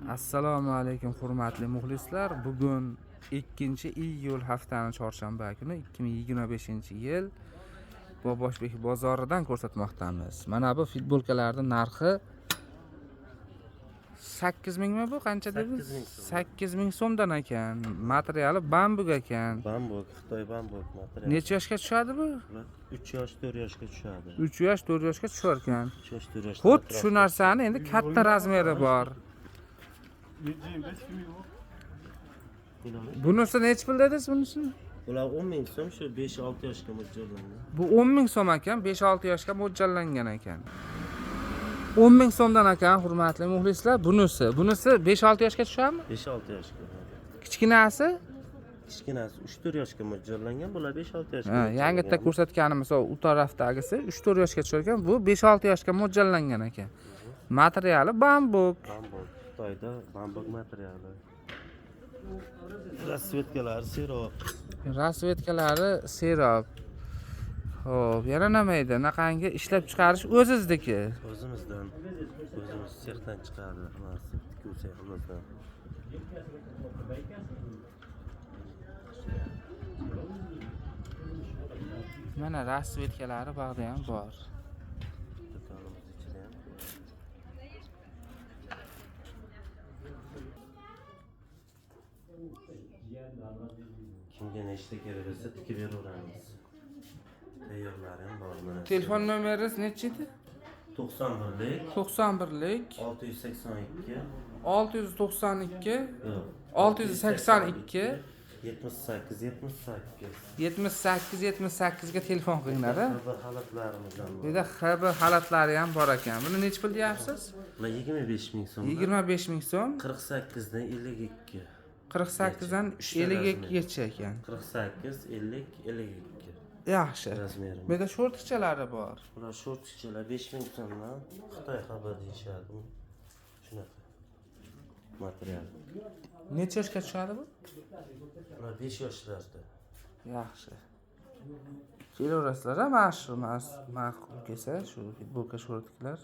Assalomu alaykum, hurmatli muxlislar. Bugun 2-iyul, haftani chorshanba kuni, 2025-yil Boboshbek bozoridan ko'rsatmoqdamiz. Mana bu futbolkalarning narxi 8000 mi bu? Qancha dedingiz? 8000 so'm. 8000 so'mdan ekan. Materiali bambuk ekan. Bambuk, Xitoy bambuk materiali. Necha yoshga tushadi bu? Bular 3 yosh, 4 yoshga tushadi. 3 yosh, 4 yoshga tushar ekan. 3 yosh, 4 yosh. Xuddi shu narsani endi katta razmeri bor. Bunisi nechi pul dedingiz bunisi? Bular 10 ming so'm, shu 5-6 yoshga mo'ljallangan. Bu 10 ming so'm ekan, 5-6 yoshga mo'ljallangan ekan. 10 ming so'mdan ekan, hurmatli muxlislar, bunisi. Bunisi 5-6 yoshga tushadimi? 5-6 yoshga. Kichkinasi? Kichkinasi 3-4 yoshga mo'ljallangan, bular 5-6 yoshga. Ha, yangitda ko'rsatganim, misol, u tarafdagisi 3-4 yoshga tushar ekan, bu 5-6 yoshga mo'ljallangan ekan. Materiali bambuk. Bambuk, Xitoyda bambuk materiali. Расцветка lari serob. Расцветка lari serob. Xo'p, yana nima edi? Anaqangi ishlab chiqarish o'zizniki. O'zimizdan, o'zimiz sexdan chiqadi hammasi, tikuv seximizdan. Mana расцветка lari bag'da ham bor. Do'konimiz ichida ham. Kimga nechta kerak bo'lsa tikib beraveramiz. Tayyorlari ham bor mana. Telefon nomeringiz nechi edi? 91lik 91lik 682 692 yo'q 682 78 78 78 78 ga telefon qilinglar. A? Bir xalatlarimiz ham Bu bor. yerda XB xalatlari ham bor ekan. Buni nechi pul deyapsiz? Bular 25 ming so'm. 25 ming so'm. 48 dan 52. 48 dan Uchta 52 gacha ekan. 48 50 52 Yaxshi. razmeri. Bu yerda shortikchalari bor. Bular shortikchalar 5000 so'mdan, Xitoy xabar deyishadi. Shunaqa material. Necha yoshga tushadi bu? Bular 5 yoshlarda. Yaxshi. Kelaverasizlar, a, mana shu ma'qul kelsa shu futbolka, shortiklar.